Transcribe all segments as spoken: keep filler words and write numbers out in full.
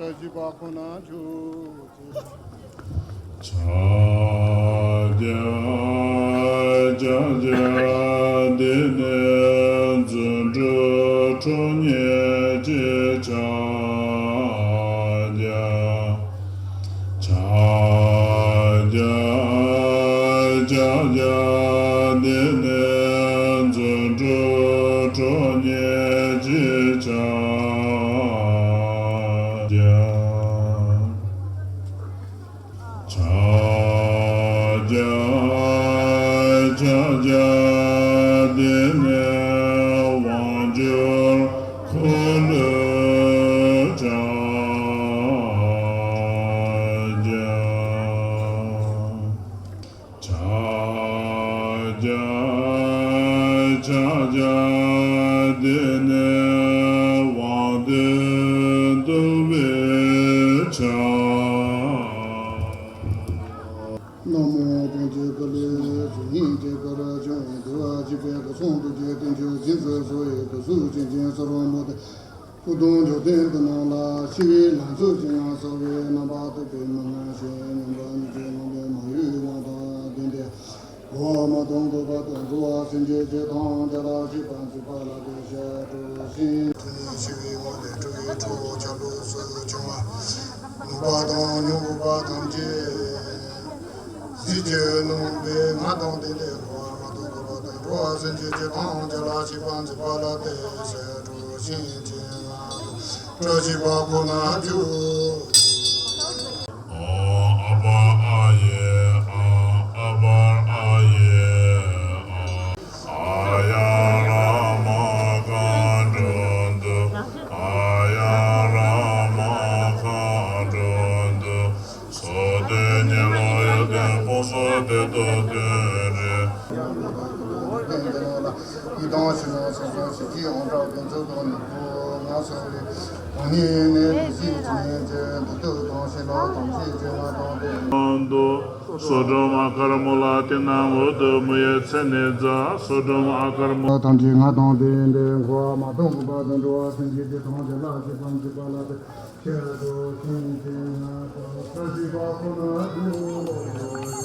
བཀྲ་ཤིས་པ་ཁོ་ན་ཁྱོད། ཕྱག་རྒྱ་ཕྱག་རྒྱ་འདི་ནི་རྫུ་འཕྲུལ་ཁྲོ་གཉེར་གྱི་ཕྱག་རྒྱ། ཕྱག་རྒྱ་ཕྱག་རྒྱ་འདི་ནི་རྫུ་འཕྲུལ་ཁྲོ་གཉེར་གྱི་ཕྱག་རྒྱ། ཕྱག་རྒྱ་ཕྱག་རྒྱ་འདི་ནི་དབང་བསྒྱུར་འཁོར་ལོའི་ཕྱག་རྒྱ། ཕྱག་རྒྱ་ཕྱག་རྒྱ་འདི་ནི་དབང་དོན་བསྡུ་བའི་ཕྱག་རྒྱ། ན་མོ་དང་བཅས་པ་ལས་གཟུགས་བརྙན་གྱི་དཀར་ཆུང་དུ་བ་ཅི་པའི་དུ་སོང་དུ་རྒྱས་བསྟན་བཅོས་འཛིན་ཚུལ་སོགས་ཡོད་དུ་གཟུགས་ཅན་ཅན་ས་རོ་མོ་དེ། སྐུ་གདུང་འཇོག་སྟེང་དུ་སྣང་ལ་ཤི་བའི་ལང་ཚོ་ཅན་ང་སོགས་པའི་རྣམ་པ་རྟོག་པའི་མི་མངོན་ཞིང་མྱོང་བ་ཉིད་ཀྱི་ངང་པའི་མ་ཡུལ་དབང་དང་ལྡན་ཏེ། འོག་མ་དང་དགུ་པ་དང་འགྲོ་བ་སེམས་ཅན་སྤྱི་དང་བྱ་ལ་སྲིད་པ་འཛིན་པ་ལ་དེ་ཤ་གྲུ་ཤིང་དུ་ནི་ཤི་བའི་ངོ་ལས་གྲུ་བའི་ཁྲོ་བོ་ཆ་ལུགས་སུ་བྱུང་བ། ནུབ་པ་དང་ཉུང་པ་ཐམས་ཅད་གཟི་བརྗིད་སྣང་བའི་ང་དང་ལྡན་ཏེ་འགྲོ་བ་མ་དང་དགུ་པ་དང་འགྲོ་བ་སེམས་ཅན་སྤྱི་དང་བྱ་ལ་སྲིད་པ་འཛིན་པ་ལ་དེ་ཤ་གྲུ་ཤིང་ཅན་ང་དང་བཀྲ་ཤིས་པ་ཁོ་ན་བཅུ། ཨ་པ་ཨ་ཡེ་ཨ། ཨ་པ་ཨ་ཡེ་ཨ། ཨ་ཡ་ར་མ་ག་འགྲོ་འདུག་ཨ་ཡ་ར་མ་ག་འགྲོ་འདུག་སོ་དེ་ཉེ་ལོ་ཡོད་དེ་ཕོ་སོ་དེ་ཏོ་དེ་རེ། ཡི་དྭགས་ཕྱི་ནང་སོ་སོ་ཞི་བདེའི་དབང་དྲག་ཀུན་རྫོབ་དང་ནུས་པོ་ང་སོགས་ལས་གང་ཉིད་ནས་དུས་ཤིག་ཅིང་ཅན་དུ་དུ་དང་ཤིང་ལ་དམ་ཤེས་ཅན་ང་དང་དེ། སོ་སྒྲོམ་ཨ་ཀར་མུ་ལ་ཏི་ན་འོད་དུ་མུ་ཡེ་ཚེ་ནི་ཛ། སོ་སྒྲོམ་ཨ་ཀར་མུ། ཐམས་ཅད་ང་དང་དེ་འདྲའི་འཁོར་བ་མ་དང་དགུ་པ་དང་འགྲོ་བ་སེམས་ཅན་དེ་དང་དེ་ལ་ཤི་དང་འཆི་བ་ལ་དེ་ཁྱེད་དུ་ཤིང་ཅན་ང་དང་བཀྲ་ཤིས་པ་ཁོ་ན་བཅུ།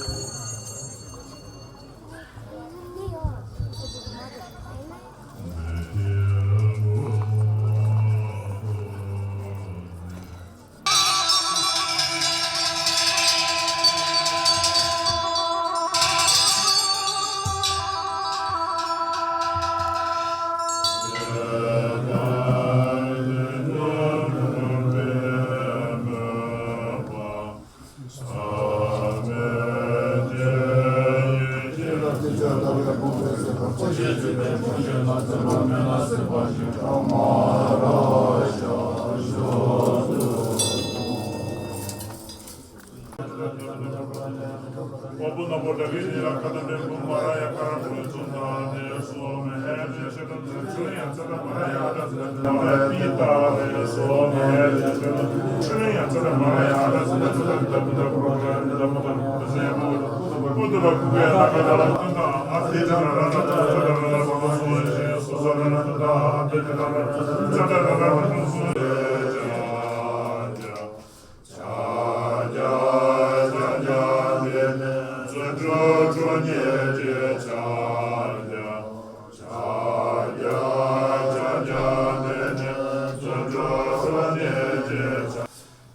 ཕྱག་རྒྱ་ཕྱག་རྒྱ་འདི་ནི་རྫུ་འཕྲུལ་ཁྲོ་གཉེར་གྱི་ཕྱག་རྒྱ། ཕྱག་རྒྱ་ཕྱག་རྒྱ་འདི་ནི་རྫུ་འཕྲུལ་ཁྲོ་གཉེར་གྱི་ཕྱག་རྒྱ།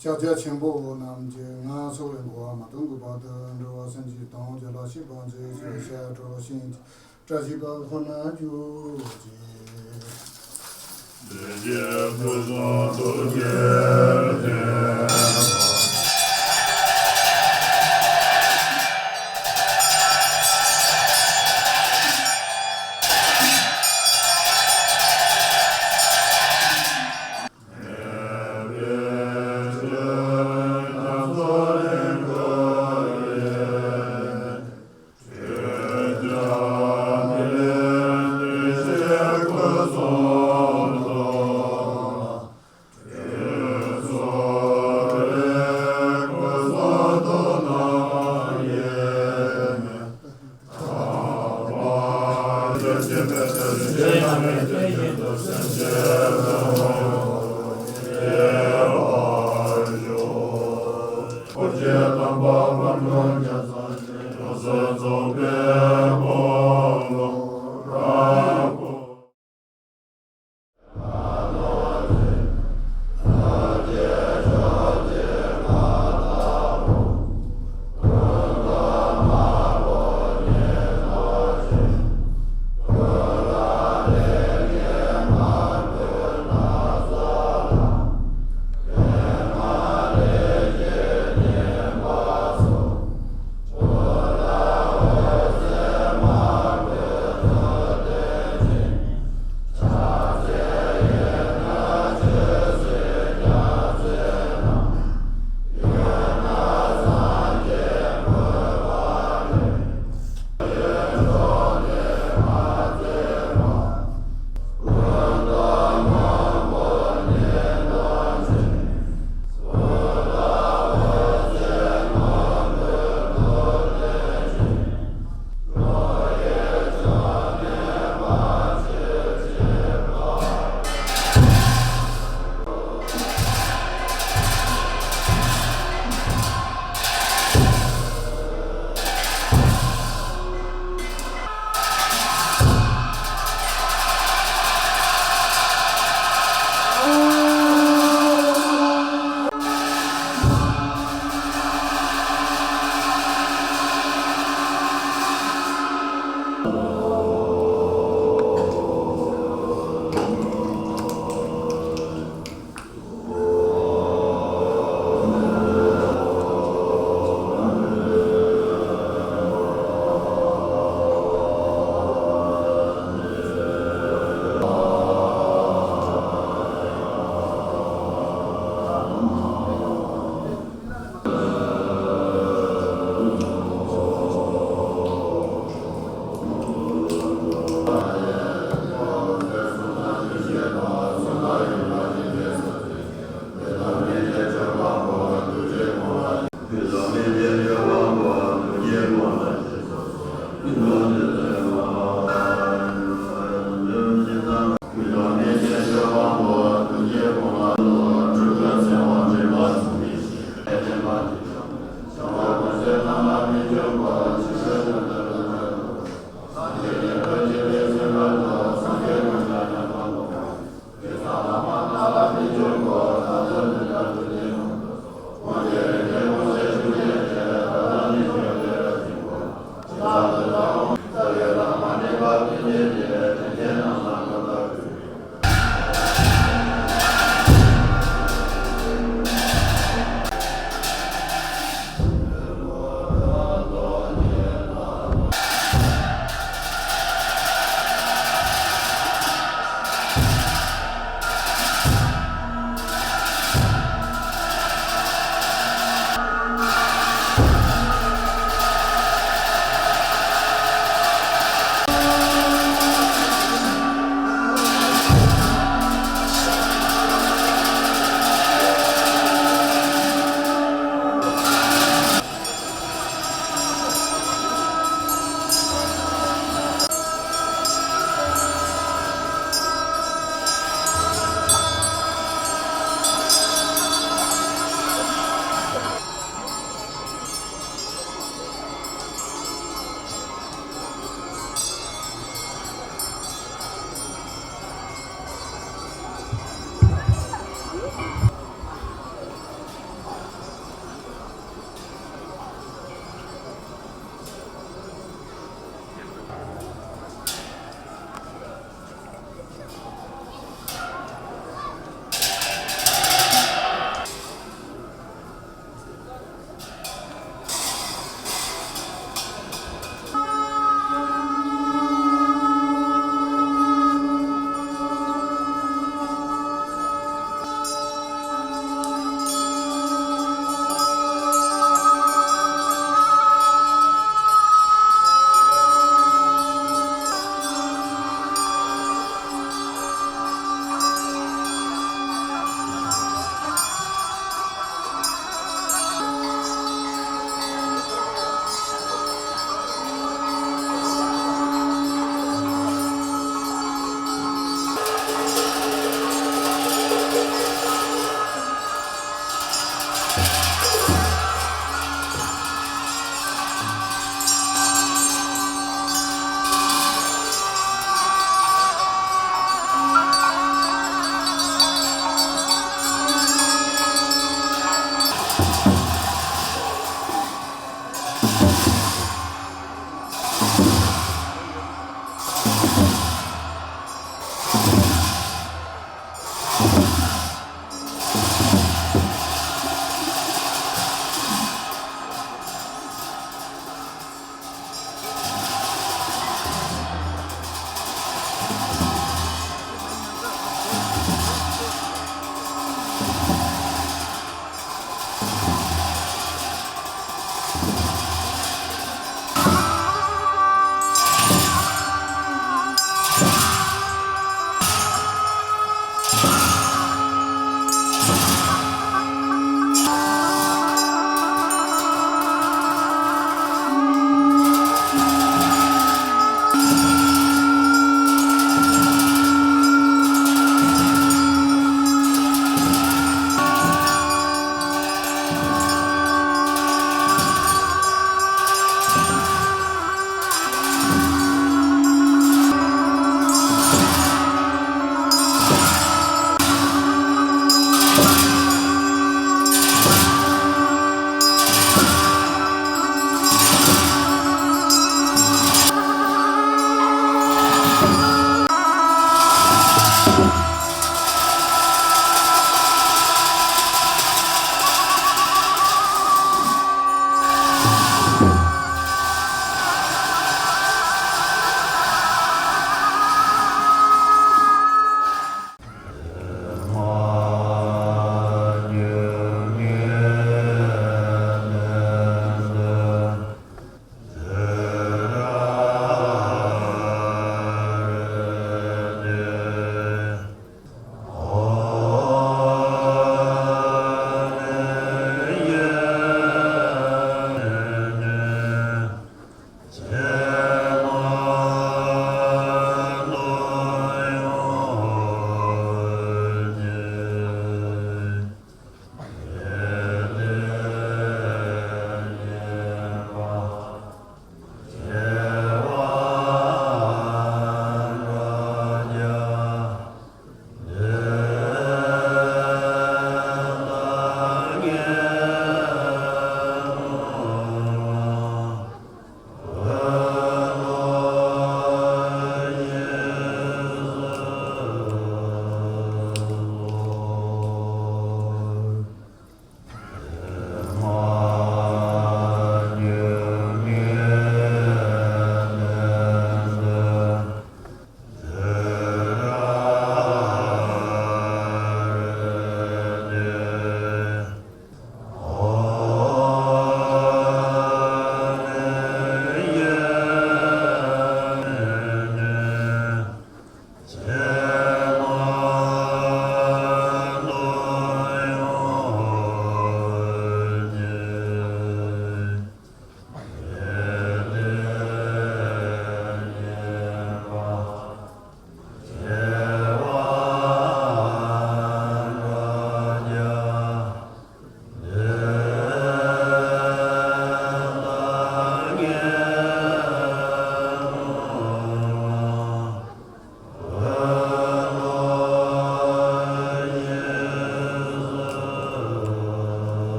ཕྱག་རྒྱ་ཆེན་པོ་རྣམས་ཀྱིས་ངན་སོང་ལས་འགོ་བ་མ་དང་དགུ་པ་དུ་འགྲོ་བ་སེམས་ཅན་དང་བྱ་ལ་སྲིད་པ་འཛིན་ཞིང་ཤ་གྲུ་ཤིང་ཅན། བཀྲ་ཤིས་པ་ཁོ་ན་བཅུ་གཅིག་རྗེ་དམ་པ་དཔལ་མགོན་རྒྱལ་ཚབ་ཀྱི་རབ་གསལ་རྫོགས་པའི་འཁོར་ལོ་རབ་དགོངས།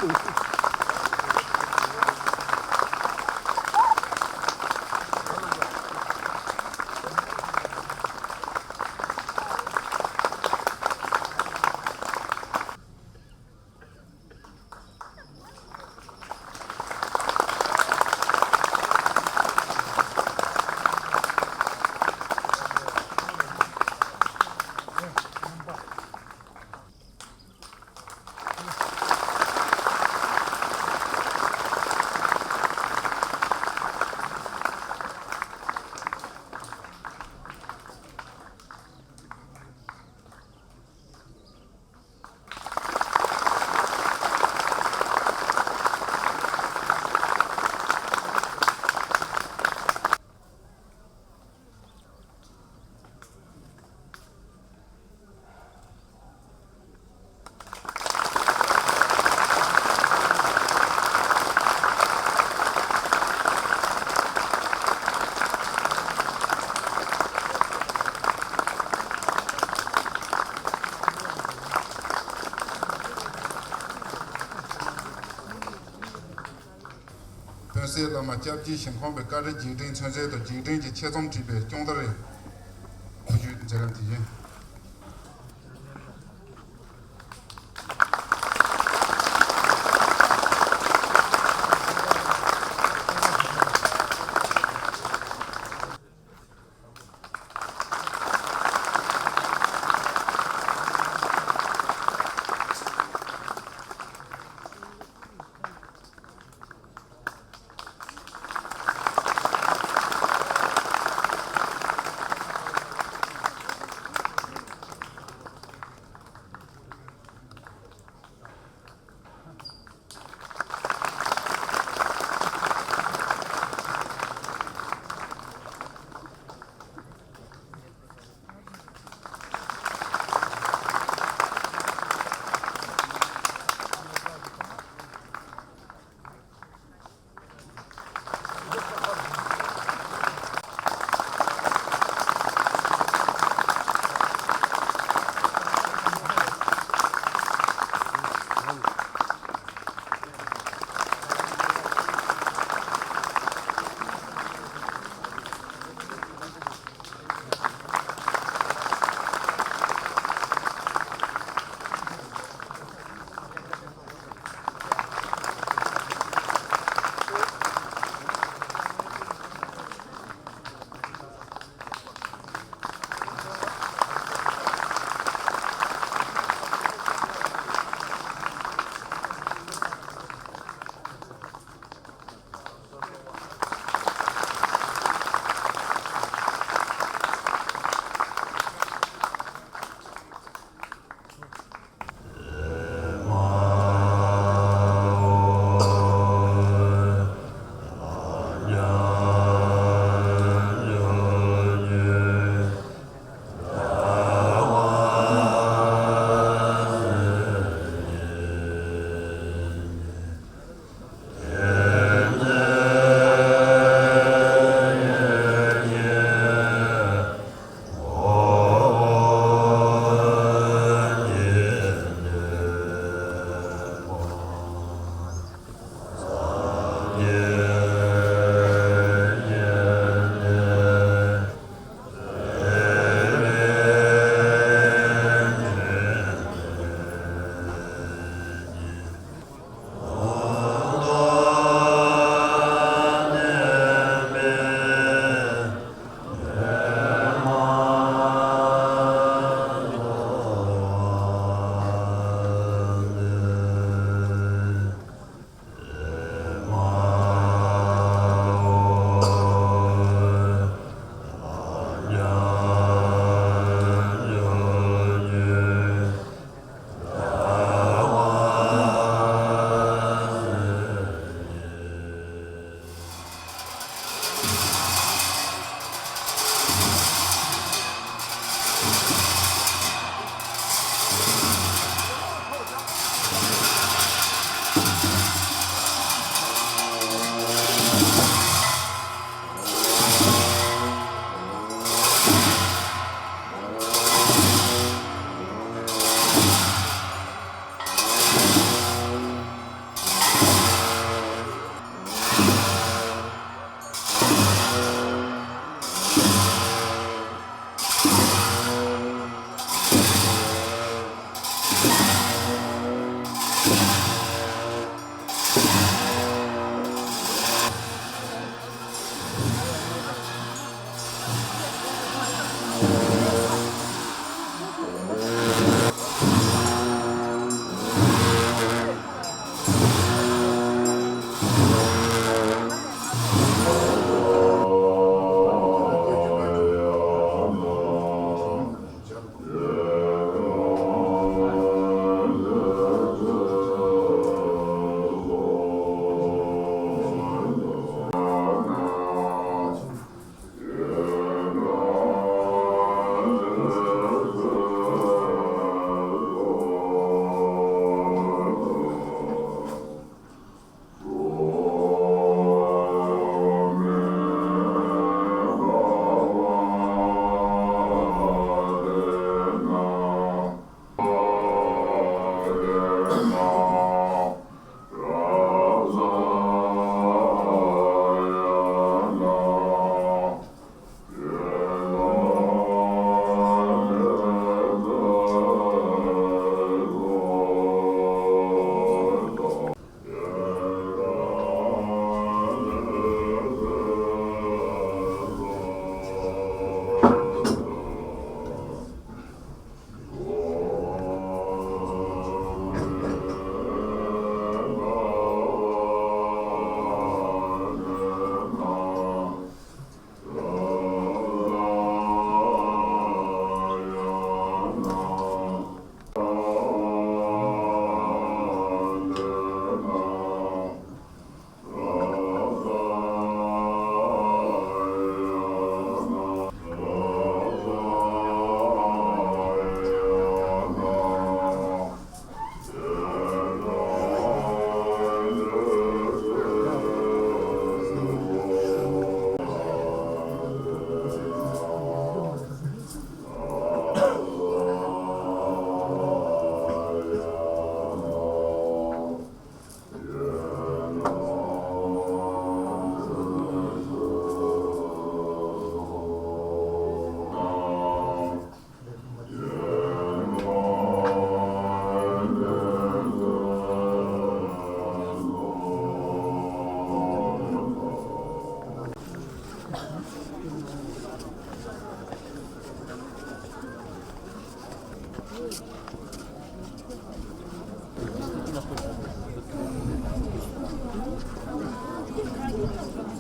དཔོན་གསས་བླ་མ་སྐྱབས་རྗེ་ཞིང་ཁམས་པའི་བཀའ་དྲིན་རྗེས་དྲན་མཚོན་བྱེད་དུ་རྗེས་དྲན་གྱི་ཆེད་རྩོམ་བྲིས་པའི་སྐྱོང་བརྡར་རེ་འཁོར་རྒྱུག་མཛད་རིམ་དེ་ཡིན།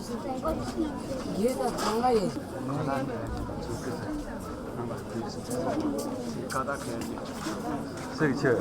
རྒྱུད་དང་གང་ག་ཡིན། ཚིག་ཆེ།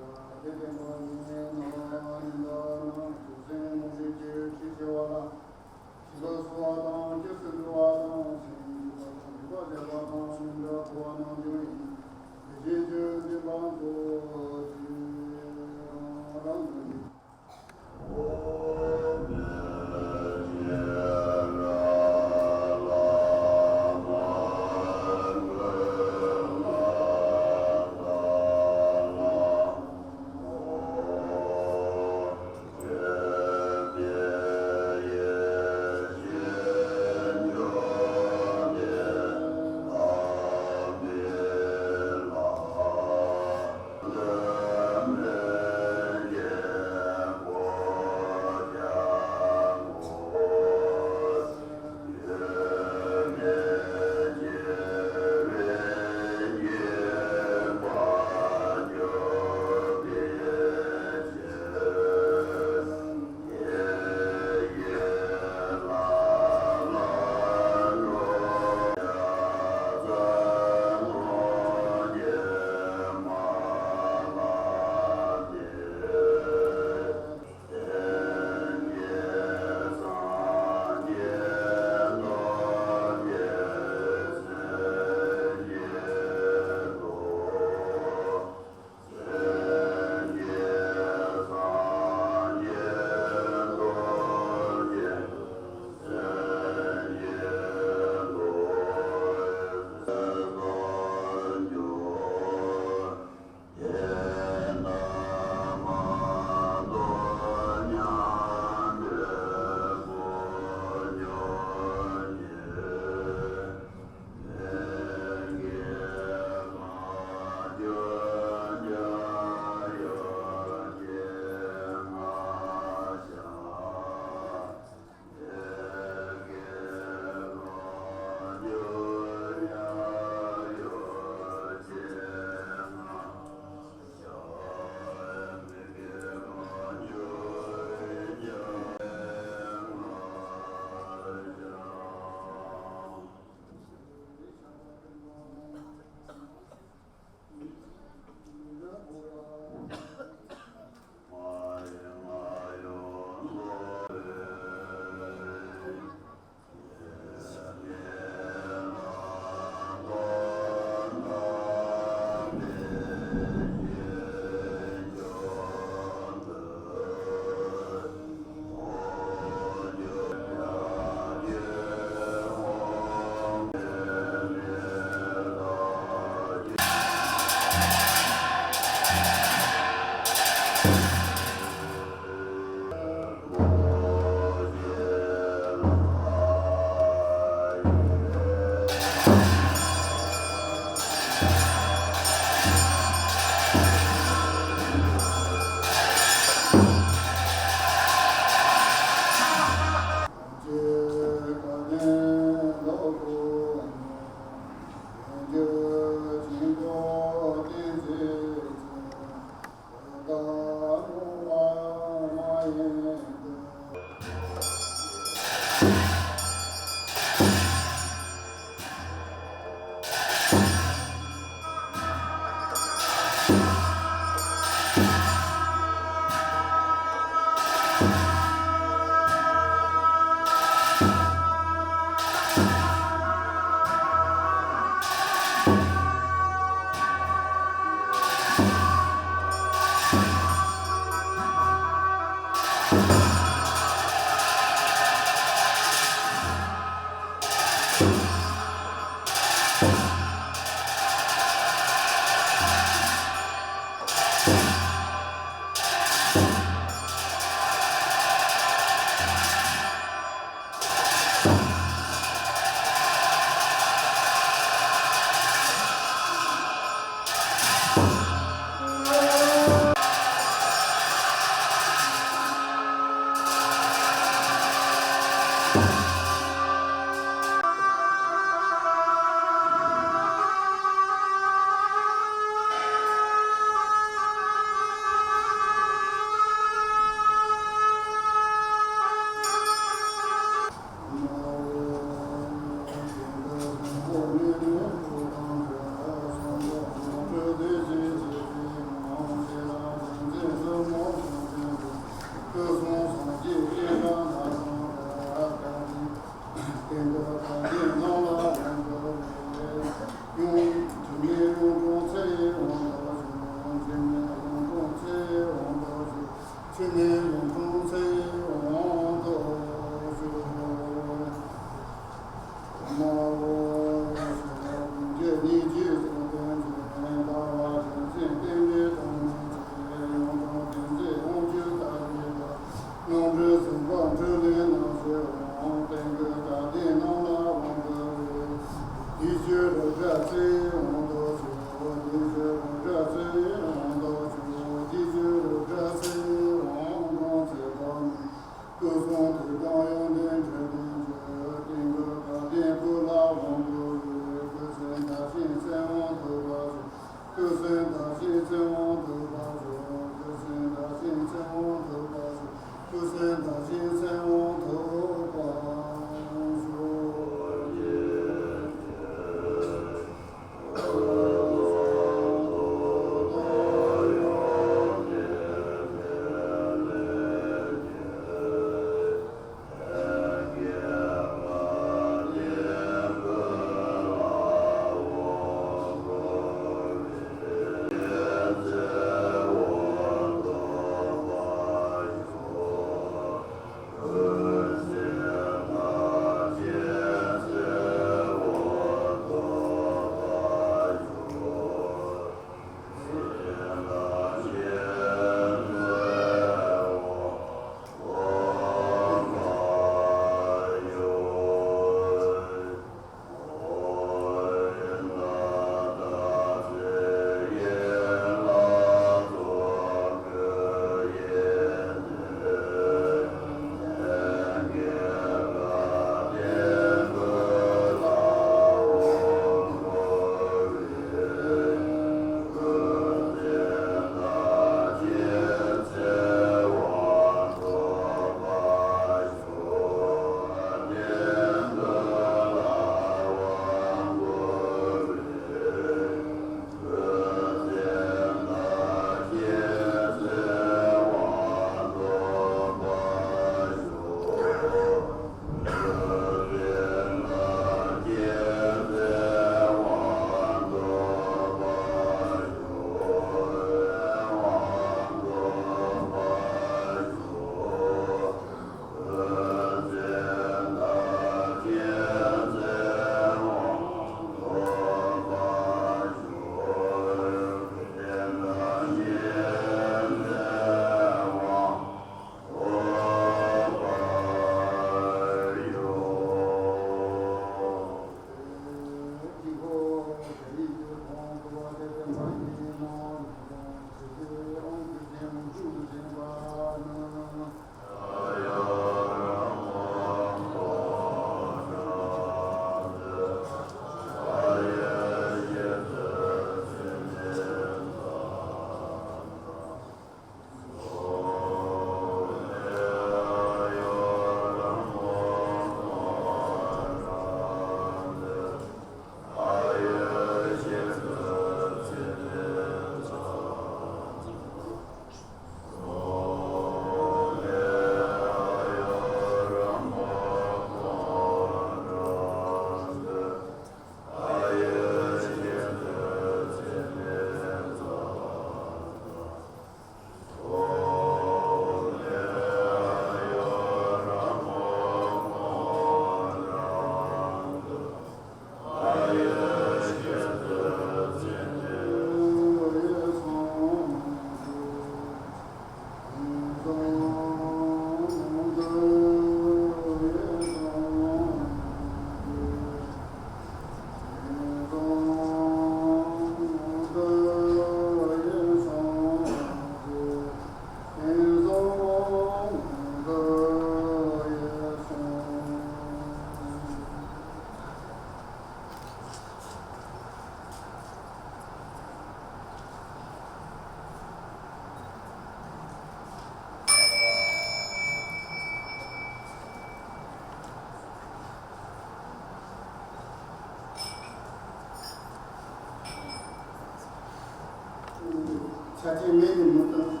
ཆ་རྐྱེན་མེད་ནས་མི་གཏོང་།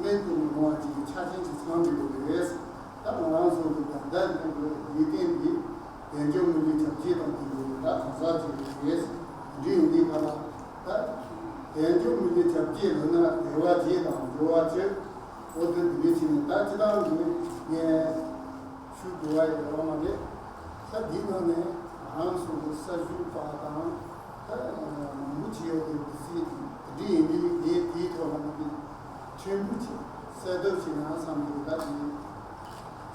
མེད་དུ་མི་རུང་བ་ཅིག་གི་ཆ་རྐྱེན་ཅིག་ཚང་འདུག་གི་རེད། ད་ང་རང་ཚོ་གི་ད་ལྟ་འདི་གི་ལས་དོན་འདི་དལ་འབྱོར་མི་ལུས་བྱ་བྱེད་དང་འདི་གི་ད་གང་ཟག་ཅིག་རེད། འདི་ཡིན་དུས་ག་ལ་ད་དལ་འབྱོར་མི་ལུས་བྱ་བྱེད་ལབ་ན་བདེ་བ་བྱེད་དང་འབྱོར་བ་བྱེད། འོ་དེ་འདི་འདྲ་བྱས་ནས་ད་སྤྱི་བཏང་གི་ངས་ཞུ་དགོས་པ་ཡོད་པ་མ་རེད། ད་འདི་ནང་ནས་ང་རང་ཚོ་གི་གསར་ཞུགས་པ་དང་ད་མང་པོ་ཅིག་ཡོད་པའི་འདི་སྲིད་འདི་འདྲ་ཡིན་དུས་ངས་དེའི་ཐོག་ལ་མ་འདི་ཕྲན་བུ་ཅིག་གསལ་འདེབས་ཅིག་ང་བསམ་གྱི་ད་འདི་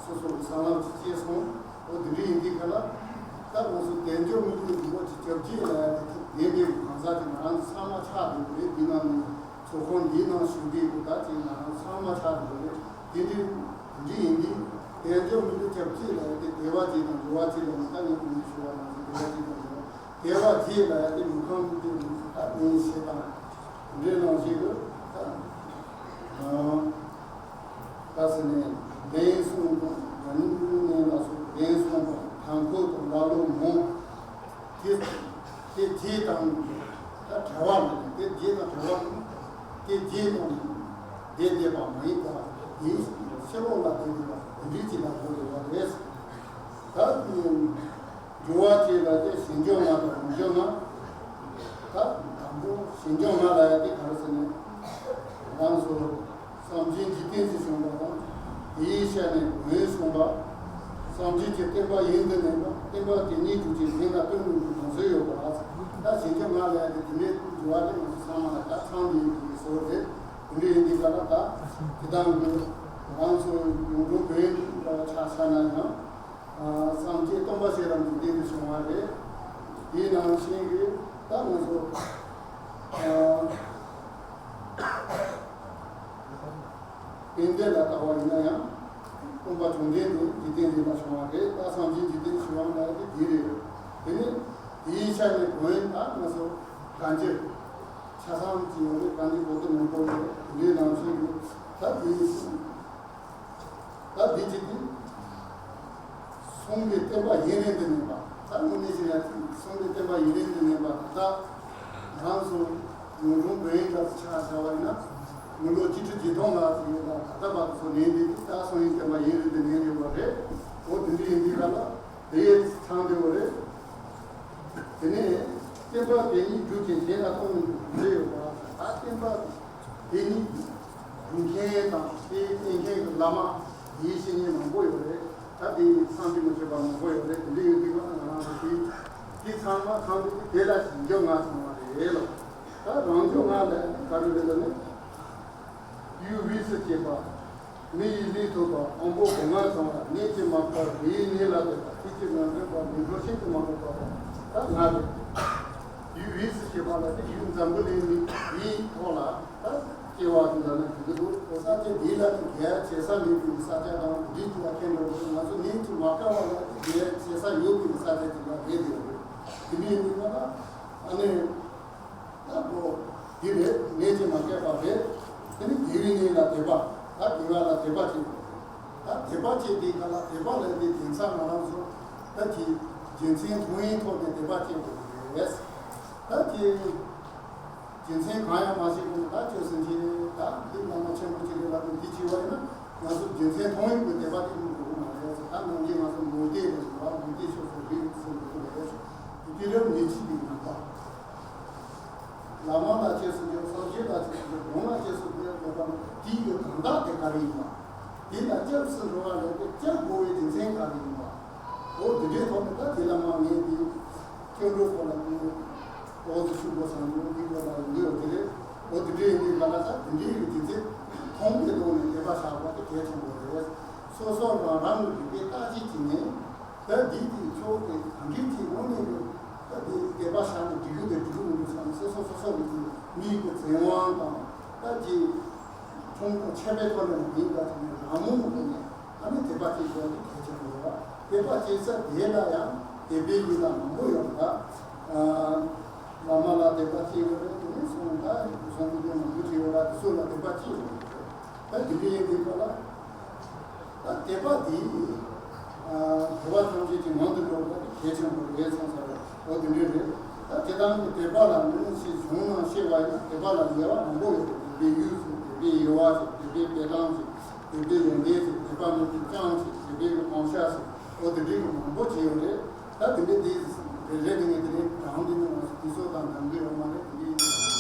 སོ་སོ་གི་བསམ་བློ་ཅིག་སྐྱེས་སོང་། འོ་འདི་འདྲ་ཡིན་དུས་ག་ལ་ད་ང་ཚོ་དལ་འབྱོར་མི་ལུས་འདི་འོ་ཅིག་བྱ་བྱེད་ལ་ཡ་དེ་ཐུབ་བདེན་པའི་གང་ཟག་ཅིག་ང་རང་ཚོ་ཚང་མ་ཆགས་འདུག་རེད། འདི་ནང་ནས། ཚོགས་ཁང་འདིའི་ནང་བཞུགས་པའི་གི་ད་ཅིག་ང་རང་ཚང་མ་ཆགས་འདུག་རེད། དེ་འདྲའི་འདི་ཡིན་དུས་དལ་འབྱོར་མི་ལུས་བྱ་བྱེད་ལ་ཡ་དེ་བདེ་བ་ཅིག་དང་འབྱོར་བ་ཅིག་ལ་ཡང་ད་ངས་གོང་དུ་ཞུས་པ་ནང་བཞིན་བདེ་བ་ཅིག་དང་འབྱོར་བ། བདེ་བ་བྱེད་ལ་ཡ་དེ་མི་ཁོམ་དུ་ད་ངས་བྱེད་དང་འདྲེ་ནང་བཞིན་གི་ད་ད་ཟེར་ནས་ལན་གསུངས་དང་། ཡང་ནས་ལ་སོགས་ལན་གསུངས་དང་། དང་ཁོ་དང་ལ་ལོ་མོ། དེ་དེ་རྗེས་དང་ད་བྲལ་བ་མིན། དེ་རྗེས་དང་བྲལ་བ་མིན། དེ་རྗེས་དང་བསྡད་བསྡད་པ་མ་ཡིན་པ། དེའི་ཕྱི་ལོགས་ལ་བསྡད་བསྡད་པ་འདི་ཅི་ལ་གོ་དགོས་པ་རེད། ད་འགྱུར་བ་བཅས་ལ་དེ་ཞེན་ཆགས་ལྔ་དང་རང་འཇགས་ལྔ། ད་དང་པོ་ཞེན་ཆགས་ལྔ་ལ་ཡ་དེ་ག་རེ་ཟེར་ན། རང་ཚོ། སེམས་ཅན་འཇིག་རྟེན་ཞེས་བྱ་བ་དང་། དེའི་ཤ་ནས་གོ་ཡོན་སོང་བ། སེམས་ཅན་གྱི་བསྟན་པ་ཡུན་དུ་གནས་པ། བསྟན་པ་དེ་ཉིད་གྲུབ་ཅིང་གཞན་ལ་སྟོན་དགོས་པའི་དམ་བཅའ་ཡོད་པ་ལ། ད་ཞེན་ཆགས་ལྔ་ལས་དེ་དེ་འདྲའི་འགྱུར་བ་དེ་ང་ཚོ་ཚང་མ་ལ་ད་ཚང་འདི་ཡིན་པའི་བཟོ་རེད། དེ་འདྲ་ཡིན་དུས་ག་ལ་ད་དེ་དང་གི་རང་ཚོ་གཞུང་གྲོང་བོན་འདྲ་བ་ཆ་བཞག་ན་ཡང་། སངས་རྒྱས་སྟོན་པ་ཤེས་རབ་ཀྱི་སྟེང་དུ་བྱུང་བ་རེད། དེའི་ནང་བཞིན་གྱི་ད་ང་ཚོ། དཔལ་ལྡན་ལ་ལྟ་བ་ཡིན་ན་ཡང་། སྟོན་པ་བཅོམ་ལྡན་འདས་འཇིག་རྟེན་འདི་ལ་བྱུང་བ་རེད། ད་སངས་རྒྱས་འཇིག་རྟེན་ཞི་བ་ལ་དེ་འདི་རེད། དེ་ནི་དེའི་ཆ་ནས་བོན་ད་ང་ཚོ་གང་ཅི་ཆ་ཚང་ཅི་ཡོད་རེད། གང་ཅི་གོ་ཏོ་མང་པོ་ཡོད་རེད། དེ་འདྲའི་ནང་བཞིན་གྱི་ད་དེའི་ད་དེ་གཅིག་གིས། གསུང་གི་བསྟན་པ་ཡུན་རིང་དུ་གནས་པ། ད་དངོས་གནས་བྱས་ན་གསུང་གི་བསྟན་པ་ཡུན་རིང་དུ་གནས་པ་ད་ང་རང་ཚོ་ཡུང་དྲུང་བོན་གྱི་ཆ་བཞག་པ་ཡིན་ན། མི་ལོ་གཅིག་ཁྲི་བརྒྱད་སྟོང་ལྷག་ཙམ་ཡོད་ལ་ད་ལྟ་བར་དུ་ཚོ་གནས་འདི་ད་གསུང་གི་བསྟན་པ་ཡུན་རིང་དུ་གནས་ཡོད་པ་རེད། འོ་དེ་འདྲ་ཡིན་དུས་ག་ལ་དེ་ཡས་ཚང་བདེ་བོ་རེད། དེ་ནས་བསྟན་པ་དེ་ཉིད་སྒྲུབ་ཅིང་གཞན་ལ་གཏོང་ནུས་པའི་རྒྱུ་འབྲས་ཡོད་པ། ད་བསྟན་པ་དེ་ཉིད་སྒྲུབ་མཁན་དང་དེ་བསྟན་མཁན་གྱི་བླ་མ་དེའི་བཤེས་གཉེན་མང་པོ་ཡོད་རེད། ད་དེ་ཚང་གི་མི་ཤེས་པ་མང་པོ་ཡོད་རེད། དེ་འདྲ་ཡོད་དུས་ང་རང་ཚོ་དེ་དེ་ཚང་མ་ཚང་དུས་དེ་ལ་ཞེན་ཆགས་ལྔ་བྱུང་བ་རེད་ལོ། ད་རང་འཇགས་ལྔ་ལ་ག་རེ་རེད་ལ་ནི། ཡུལ་དབུས་སུ་སྐྱེས་པ། མི་ཡི་ལུས་ཐོབ་པ། དབང་པོ་སྒོ་ལྔ་ཚང་བ། གནས་ཀྱི་མ་འཕགས་མི་ཡི་གནས་ལ་བསྡད་པ། ཐེག་ཆེན་ངང་ཚུལ་པ། མི་འཁོར་ཤིན་ཏུ་མང་པོ་བབས་པ། ད་ལྔ་རེད། ཡུལ་དབུས་སུ་སྐྱེས་པ་ལ་དེ་ཡུལ་འཛམ་བུ་གླིང་མི་ཡི་ཐོག་ལ་ད་སྐྱེ་བ་དེ་འདྲ་ནི་དེ་འདུག་ས་ཆ་འདི་ལ་དེ་གལ་ཆེ་ས་མེད་པའི་ས་ཆ་དང་འདི་ཐུ་བ་ཁྱེད་འགྲོ་ང་ཚོ་གནས་ཀྱི་མ་འཕགས་པ་ལ་དེ་གལ་ཆེ་ས་ཡོད་པའི་ས་ཆ་དེ་ལ་རེད་དེ་རེད། དེ་མིན་ཡིན་ན་ཨ་ནི། ད་ལོ། འདི་རེད། གནས་ཀྱི་མ་སྐྱེས་པ་རེད། དེ་ནི་དགེ་བའི་གནས་ལ་དད་པ། ད་དགེ་བ་ལ་དད་པ་བྱེད་དགོས་རེད། ད་དད་པ་བྱེད་དེ་ག་ལ་དད་པ་ལ་དེ་དེང་སང་ང་རང་ཚོ་ད་ཀྱི་རྒྱུ་མཚན་མཐོང་བའི་ཐོག་ནས་དད་པ་བྱེད་དགོས་རེད། ད་ཀྱི་རྒྱུ་མཚན་གང་ཡང་མ་བྱེད་དགོས་ན་ད་ཁྱོད་སེམས་ཅན་ད་འདི་བླ་མ་ཆེན་པོ་ཅིག་རེད་ལབ་ནས་འདི་བྱས་པ་ཡིན་ན་ང་ཚོ་རྒྱུ་མཚན་མཐོང་བའི་དད་པ་དེ་ཡོང་དགོས་མ་རེད། ད་ནང་གི་ང་ཚོ་མུ་སྟེགས་རེད་བ། མུ་སྟེགས་ཆོས་སུ་རིགས་སུ་འགྲོ་གི་རེད། དེ་རིང་མི་གཅིག་གི་ནང་པ། བླ་མ་ལ་ཆོས་སུ་འགྱུར། སངས་རྒྱས་ལ་ཆོས་སུ་འགྱུར། གང་ལ་ཆོས་སུ་འགྱུར་ལབ་པ་ན་དེའི་གི་དོན་དག་དེ་ག་རེ་ཡིན་པ། དེ་ལ་སྐྱབས་སུ་འགྲོ་བ་ལས་དེ་སྐྱབས་དགོས་པའི་རྒྱུ་མཚན་ག་རེ་ཡིན་པ། འོ་དེ་འདྲའི་ཐོག་ནས་ད་དེ་ལ་མ་ངས་དེ་སྐྱབས་འགྲོ་སྐོར་ལ་དེ་འོ་དེ་ཤུགས་པོ་བཟང་པོ་དེ་སྐོར་ལ་ཡིན་འདོད་དེ་རེད། འོ་དེ་འདྲའི་ཡིན་དུས་ག་ལ་ད་དེ་འདྲའི་གི་རྒྱུ་མཚན་མཐོང་གི་ཐོག་ནས་དད་པ་བྱ་དགོས་དེ་གལ་ཆེན་པོ་རེད། སོ་སོ་རང་རང་གི་རིག་པའི་བརྟག་དཔྱད་བྱས་ནས། ད་འདི་དེ་ཁྱོད་དེ་གང་གི་དེ་ངོ་ནས་ཡོད། ད་དེ་དད་པ་བྱ་ནས་འགྲིག་གི་འདུག་འགྲིག་གི་མི་འདུག་བསམ་སོ་སོ་སོ་སོ་གི་དེ་མིའི་གི་འཛིན་དབང་དང་ད་དེ་ཁྲོམ་དང་ཆད་པའི་ཐོག་ནས་མ་ཡིན་པ་དེ་ནས་རང་རྨོངས་ངོ་ནས་ཨ་ནི་དད་པ་བྱེད་དགོས་དེ་གལ་ཆེན་པོ་རེད་བ། དད་པ་བྱེད་ས་དེ་ལ་ཡང་དད་པའི་ཡུལ་ལ་མང་པོ་ཡོད་པ། བླ་མ་ལ་དད་པ་བྱེད་དགོས་རེད། དེ་ནས་སོང་ད་སོང་དུས་དེ་མང་པོ་བྱེད་ཡོད་ལ་དེ་ཚོ་ལ་དད་པ་བྱེད་དགོས་རེད། ད་དེ་འདྲ་ཡིན་དུས་ག་ལ། ད་དད་པ་འདི། དད་པ་ཐམས་ཅད་ཀྱི་ངང་དུ་འགྲོ་བ་དེ་གལ་ཆེན་པོ་རེད་བསམ་ས་རེད། འོ་དེ་འདྲ་རེད། ད་དེ་དང་གི་དད་པ་ལ་ནི་ཞེས་བྱུང་ན་ཤེས་པ་ཡིན་ན་དད་པ་ལ་ཉེ་བ་མང་པོ་ཡོད་རེད། པའི་ཡུལ་ཟེར། བོད་པའི་ཡུལ་བ་ཟེར། བོད་པའི་དཔེ་གླིང་ཟེར། བོད་པའི་ཡོན་ཏན་ཟེར། བོད་པ་ནི་ཁྱུག་ཅང་ཟེར། བོད་པའི་གི་གོང་ཤ་ཟེར། འོ་དེ་འདྲའི་གི་མང་པོ་བྱས་ཡོད་རེད། ད་དེ་འདྲའི་དེ་རེ་རེ་དེ་ངས་དེ་རེ་གང་དེ་ནི་ང་ཚོ་དུས་ཚོད་དང་འདང་གི་ཡོད་མ་རེད། དེ་འདྲའི་